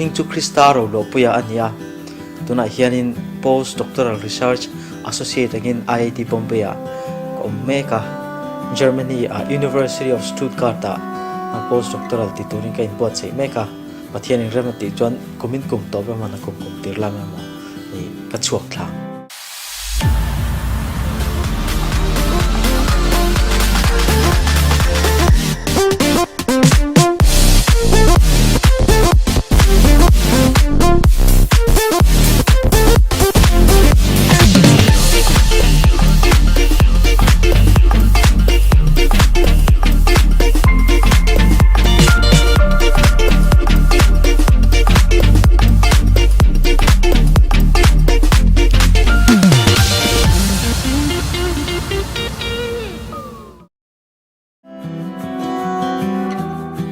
hming chu Krista Roluahpuia a ni a, tunah hianin Post Doctoral Research Associate angin IIT Bombay-ah ka awm mek a, Germany-a University of Stuttgart-ah Post Doctoral ti turin ka inbuatsaih mek a, Pathianin rem a tih chuan kumin kum tawp emaw na kum kum tir lam emaw ka chhuak thlang.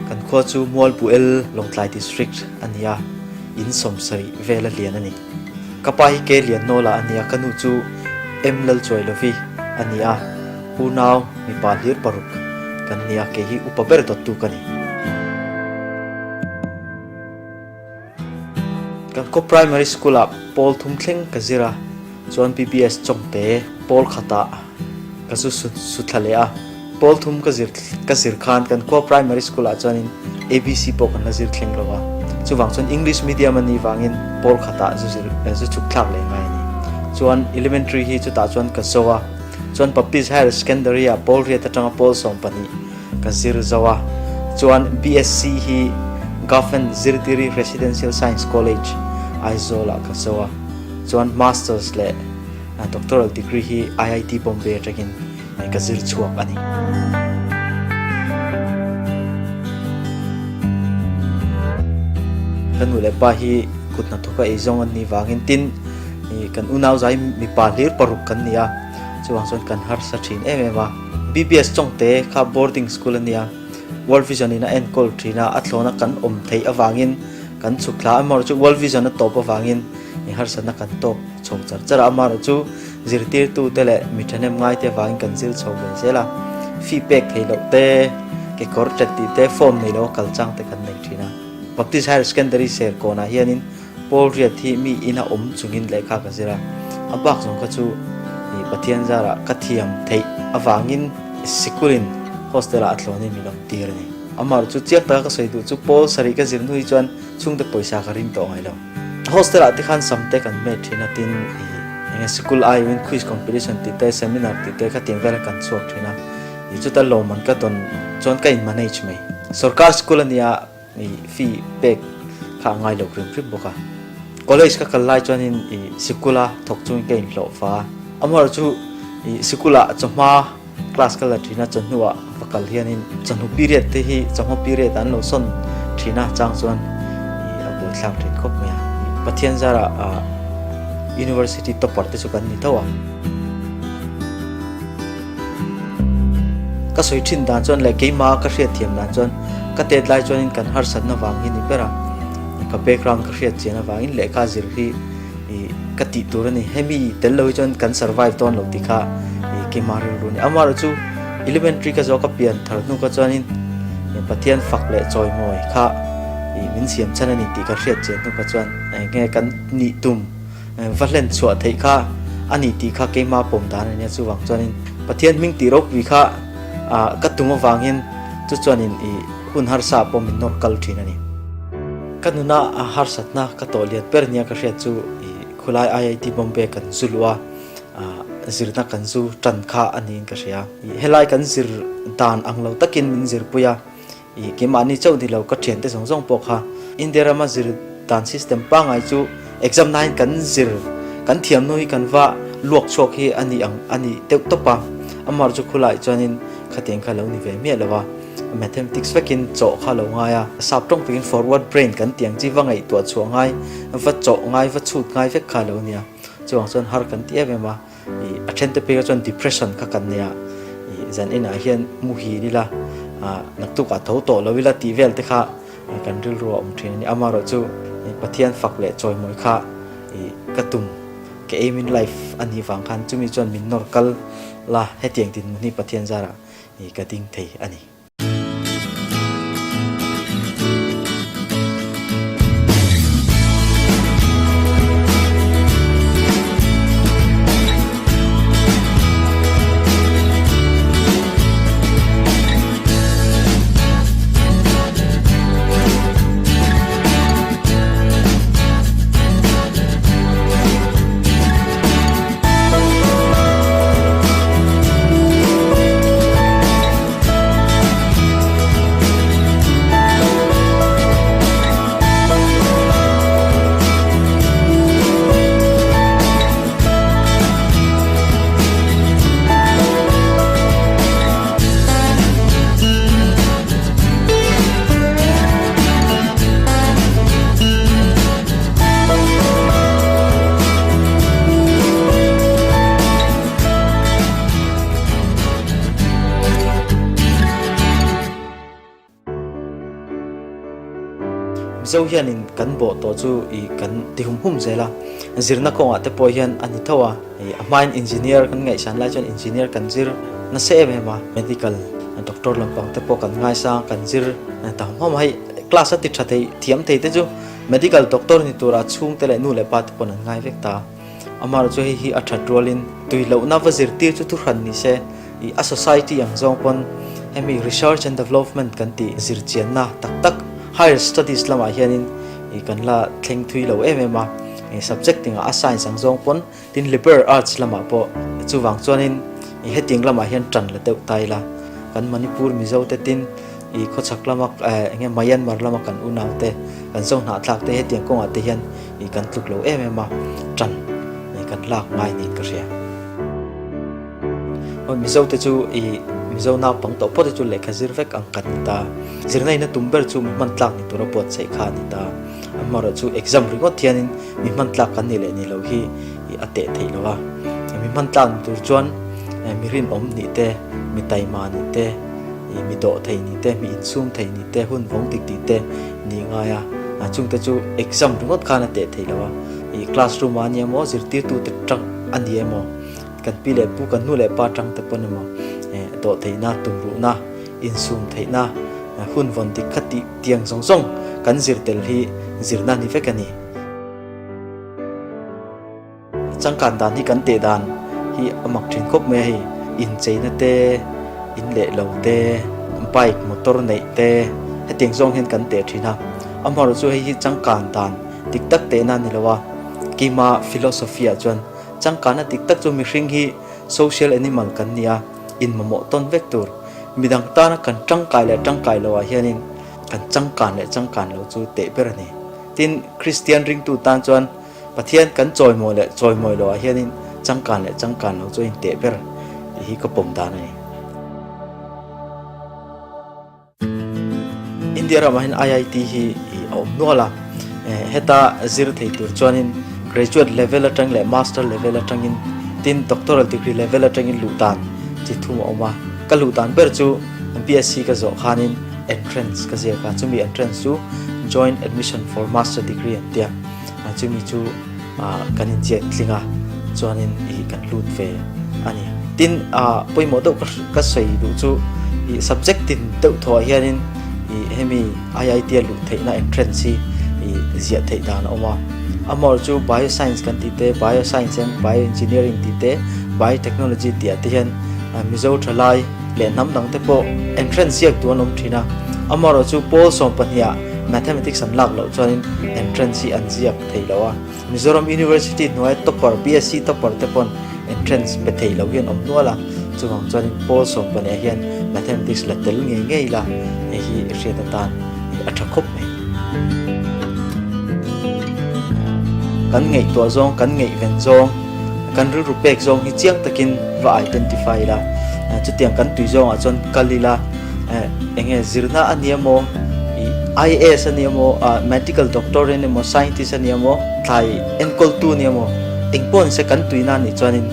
Kan khua chu Mualpuel Lawngtlai District a ni a, in 70 vela lian a ni. Ka pa hi Ke Liannawla a ni a, ka nu chu M Lalchuailovi a ni a, unau mipa hlir paruk kan ni a, kei hi upa ber dawttu ka ni. Kan khaw primary school ah pawl thum thleng ka zir a, chuan BBS Chawngte pawl khatah ka zu su thla leh a. Pawl thum ka zir ka zir khan kan khua primary school ah chuanin ABC pawh kan la zir thleng lo a, chuvang chuan English medium a nih vangin pawl khatah zu zir zu chhuk thlak leh ngai a ni. Chuan elementary hi chutah chuan ka zo a, chuan Baptist Higher Secondary ah pawl riat atanga pawl 12 Ka zir zo a, chuan BSc hi Government Zirtiri Residential Science College, Aizawl ah ka zo a, chuan Masters leh Doctoral degree hi IIT Bombay atangin ka zir chhuak a ni. Ka nu leh pa hi kut hnathawka eizawng an nih vangin tin kan unau zai mipa hlir paruk kan ni a, chuvang chuan kan harsa thin em em a. BBS Chawngte kha boarding school a nia, World Vision in a enkawl thin a, a thlawna kan awm theih avangin kan chhuk thla a, amaherawhchu chu World Vision a tawp avangin i harsatna kan tawk chho char char a, amaherawhchu chu zirtirtute leh mi thahnem ngaite avangin kan zir chho ve zel a, fee pek theih loh te, kekawr tet tih te, form nei lo a kal chang te kan nei thin a. Baptist Higher Secondary Serkawnah hianin Paul Riat hi mi ina awm chungin lehkha ka zir a, a bak zawng kha chu i Pathian zarah ka thiam theih avangin sikulin hostel-ah a thlawnin min awm tir a ni. Amah chu chiang taka ka sawi duh chu Paul sarih ka zir hnu hi chuan chhungte pawisa ka ring tawh ngai lo. Hostel-ah te khan sam te kan met thin a, tin i enge sikul aiawin quiz competition tih te, seminar tih te khatiang velah kan chhuak thin a, i chuta lawmman ka dawn chuan ka in manage mai. Sorkar sikul a nia. I fee pek kha a ngai lo hrim hrim bawk a. College ka kal lai chuanin i sikula thawk chungin ka inhlawh fa a. Amaherawh chu i sikulah chawhma class ka la thin a, chawhnuah va kal hianin chawhnu period te hi chawhma period an lo sawn thin a, chang chuan i a buaithlak thin khawp mai a. Pathian zarah University topper te chu kan ni tho a. Ka sawi thin dan chuan leh keimah ka hriat thiam dan chuan ka tet lai chuanin kan harsatna vang hi ni ber a, ka background ka hriat chian avangin lehkha zir hi ih ka tih tur a ni. Hemi tel lo hi chuan kan survive dawn lo tih kha ih keimah rilru a ni. Amaherawhchu elementary ka zawh ka pian thar hnu kha chuanin Pathian fak leh chawimawi kha ih min siam chhan a ni tih ka hriat chian hnu kha chuan eng nge kan nih tum Va hlen chhuah theih kha a ni tih kha keimah pawm dan a nia, chuvang chuanin Pathian hming tih ropui kha ka tum avangin chu chuanin i hun harsa pawh min nawr kal thin a ni. Ka nuna harsatna ka tawh lian ber nia ka hriat chu i khulai IIT Bombay kan zu luh a, zirna kan zu tan kha a niin ka hria. Helai kan zir dan ang lo takin min zirpui a. I keimahni chauh ni lo ka thiante zawng zawng pawh kha India rama zir dan system pangngai chu exam nain kan zir kan thiam hnu hi kan va luak chhuak hi a ni ang a ni deuh tawp a, amar chu khulai chuanin khatiang kha lo ni ve miah lo a, mathematics vekin chawh kha lo ngai a, sap tawng takin forward brain kan tih ang chi va ngaihtuah chhuah ngai va chawh ngai va chhut ngai vek kha lo nia, chuvang chuan har kan ti em em a. I a then te phei kha chuan depression kha kan nei a, i zan inah hian muhil ila, naktuk ah tho tawh lo ila tih vel te kha kan rilru a awm thin a ni. Amaherawh chu Pathian fak leh chawimawi kha i ka tum, ka aim in life a nih vang khan chumi chuan min nawr kal la hetiang dinhmun hi Pathian zarah i ka ding thei a ni. Mizo hianin kan bawh tawh chu ih kan ti hum hum zel a, zirna kawngah te pawh hian a ni tho a, ih a hmain engineer kan ngaihsan lai chuan engineer kan zir nasa em em a, medical doctor lampang te pawh kan ngaisang kan zir ta hum hum a, hei class a ti tha thei thiam thei te chu medical doctor ni tura chhungte leh nu leh pa te pawn an ngai vek ta a, amaherawhchu hei hi a that rualin tui lohna va zirtir chu thuhran ni se. I a society ang zawng pawn hemi research and development kan tih zirchianna tak tak higher studies lamah hianin i kan la thleng thui lo em em a, i subject tingah a science ang zawng pawn tin liberal arts lamah pawh chuvang chuanin i hetiang lamah hian tan la deuh ta ila kan Manipur Mizo te tin i khawchhak lama eng nge Myanmar lama kan unau te kan zo hnahthlak te hetiang kawngah te hian i kan tluk lo em em a tan i kan lak ngai niin ka hria. Mizo te chu i Mizo naupang tawh pawh te chu lehkha zir vek ang kan ni ta. Zirna ina tum ber chu mi hman tlak ni tura buatsaih kha a ni ta. Amaherawh chu exam ringawt hianin mi hman tlak kan ni leh ni lo hi a teh theih lo a. Mi hman tlak ni tur chuan mi rinawm nih te, mi taima nih te, mi dawh thei nih te, mi insum thei nih te, hun vawng dik tih te ni ngai a. Chungte chu exam ringawt khan a teh theih lo a. I classroom ah a ni emaw, zirtirtute tang a ni emaw, Kan pi leh pu, kan nu leh pa tang te pawn emaw dawh theihna, tumruhna, insum theihna, hun vawn dik kha tih tiang zawng zawng kan zir tel hi zirna ni vek a ni. Changkan dan hi kan teh dan hi a mak thin khawp mai a hei, incheina te, in leh lo te, bike motor neih te hetiang zawng hian kan teh thin a, amaherawhchu chu hei hi changkan dan dik tak tehna a ni lo a, keima philosophy ah chuan Changkana dik tak chu mihring hi social animal kan ni a, inmamawh tawn vek tur. Midang tana kan tangkai leh tangkai loah hianin kan changkan leh changkan lo chu teh ber a ni. Tin, Kristian ringtu tan chuan Pathian kan chawimawi leh chawimawi loah hianin changkan leh changkan lo chu a inteh ber tih hi ka pawm dan a ni. India ramah hian IIT hi a awm nual a, heta zir thei tur chuanin graduate level atang leh master level atangin tin doctoral degree level atangin luh dan chi thum a awm a, ka luh dan ber chu BSc ka zawh khanin entrance ka ziak a, chumi entrance chu joint admission for master degree an tia, chumi chu kan inziak tling a, chuanin ih kan lut ve a ni. Tin, pawimawh deuh ka sawi duh chu ih subject tin deuh thawhah hianin ih hemi IIT a luh theihna entrance hi ih ziah theih dan a awm a. Amaherawh chu bioscience kan tih te, bioscience and bioengineering tih te, biotechnology tih ah te hian Mizo thalai leh hnam dang te pawh entrance ziak duh an awm thin a. Amaherawh chu pawl sawmpahnih ah mathematics an lak loh chuanin entrance hi an ziak thei lo a. Mizoram University hnuaia topper, BSc topper te pawn entrance pe thei lo hi an awm nual a, chuvang chuanin pawl sawmpahniah hian mathematics la tel ngei ngei ila hei hi i hriat atan a tha khawp mai. Kan ngaihtuah zawng, kan ngaihven zawng, kan rilru pek zawng hi chiang takin va identify ila, chutiang kan tui zawngah chuan kal ila, Eng nge zirna a nia maw, IAS a nia maw, medical doctor a nia maw, scientist a nia maw, thlai enkawltu a nia maw, eng pawh ni se kan tuina a nih chuanin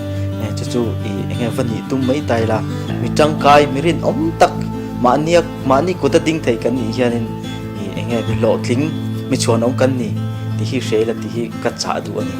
chu chu eng nge va nih tum mai ta ila, mi tangkai, mi rinawm tak mahnia mahni kut a ding thei kan nih hianin eng nge mi hlawhtling, mi chhuanawm kan ni tih hi hria ila tih hi ka chah duh a ni.